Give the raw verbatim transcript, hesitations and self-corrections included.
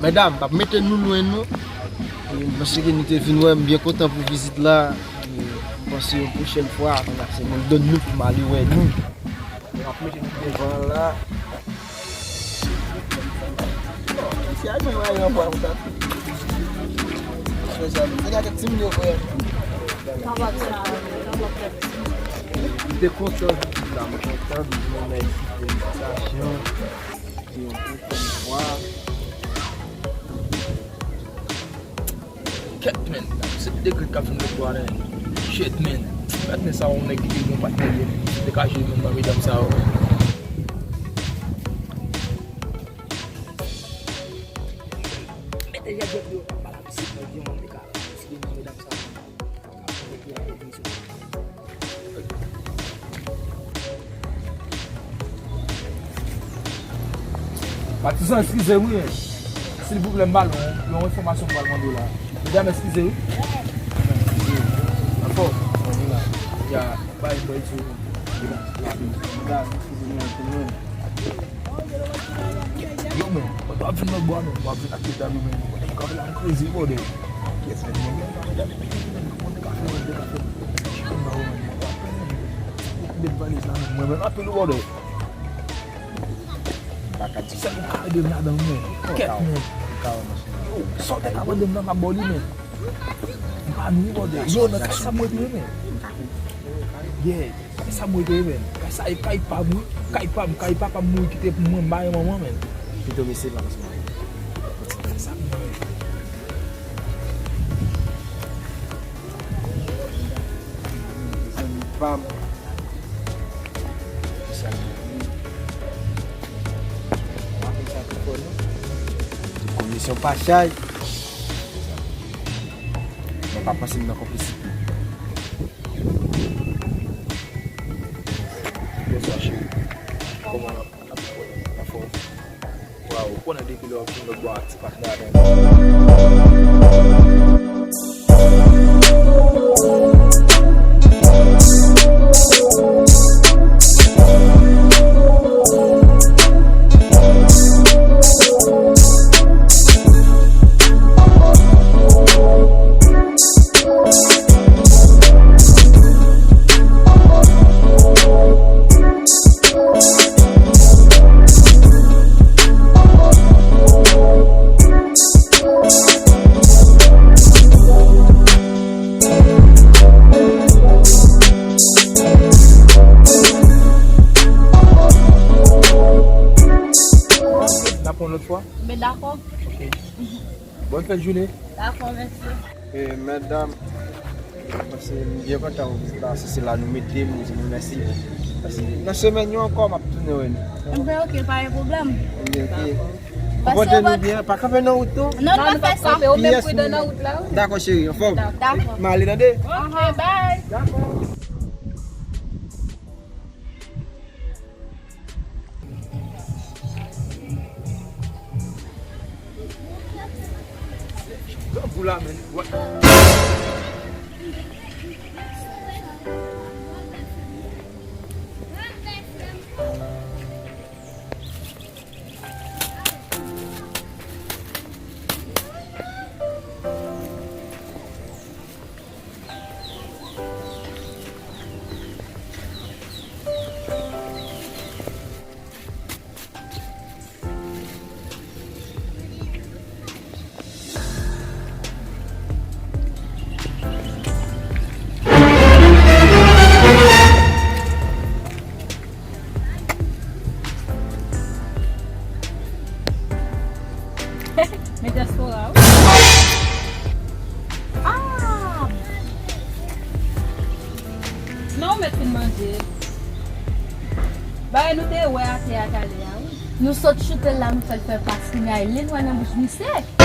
Medam, m ap mete nou lwen nou. E, mèsi ke nou te vin wè m, byen kontan pou vizit la. E, m panse yon pwochèn fwa, se mwen k donn nou pou m ale wè nou. M ap mete nou devan la. Mesye, al jwenn rayon anba ou ta. Frè zanmi, se gade ti moun yo, frè. M te kontan vizit la, m kontan vin wè isit, felisitasyon. Se yon pwochèn fwa. Kèt, men. Se de grenn k ap fè m lòt bò a, men. Shit, men. Patnè sa, yon nèg ki te gen yon patnè li, men. Li te ka jwe menm nan medam sa yo, men. Mete jèt jèt yo, pa la pisin, men, gen yon nèg ka, si gen nan medam sa yo. Patizan, eskize m wi. Silvouplè, m ba nou yon enfòmasyon m pral mande w la. Medam, eskize wi. Anfòm? Ya, bay m bwè ti. Yo, men, mwen pa vin nan bwa, men, mwen vin ak medam yo, men, mwen ka vin ak krezi, bòdè. Yes, men, mwen gen medam, men, mwen ka fè, mwen ka fè. Mwen pa fè, men, mwen met valiz la, men, mwen, mwen apèl ou, bòdè. Sa ou ka ede m ladan, men. Kèt, men. Yo, sa w te ka mande m nan, m ap ba w li, men. M pa nou, bòdè. Yo, nan kay sa mwen te ye, men. Yeah. Kay sa mwen te ye, men. Kay sa e kay pa m, wi. Kay pa m, kay papa m mouri kite pou mwen, m pa gen manman, men. Pito mesye pa konsa. Kay sa mwen. Zanmi pa m. Sa mwen. M ap fè sa pou fò, non. Komisyon pa chay. Mwen pa panse m nan konplisite. Bonswa, cheri. Kòman w ap fè? Anfòm? Waw, ou konnen depi lè w ap vin lòt bò a, ti patnè avè m. N ap pran lòt fwa? Ben, dakò. Ok. Bòn fèt jounen. Dakò, mèsi. E, medam, paske m byen kontan pou vizit la, se, se la nou mete m, nou di nou mèsi. Paske nan semèn yo ankò, m ap tounen wè nou. Ben, ok, pa gen pwoblèm. Ok, ok. Konpòte nou byen, pa kanpe nan wout non. Non, nou pa fè sa. Ou menm pridan nan wout la, wi. Dakò, cheri, anfòm? Dakò. M ale tande. Ok, bye. Dakò. Grangou la, men. Men dyaspora, wi. Ah! Non, ou mèt fin manje. Bagay nou te wè atè a talè a, wi. Nou sot choute l la, nou fè l fè pas, kounye a e lil wè nan bouch misye.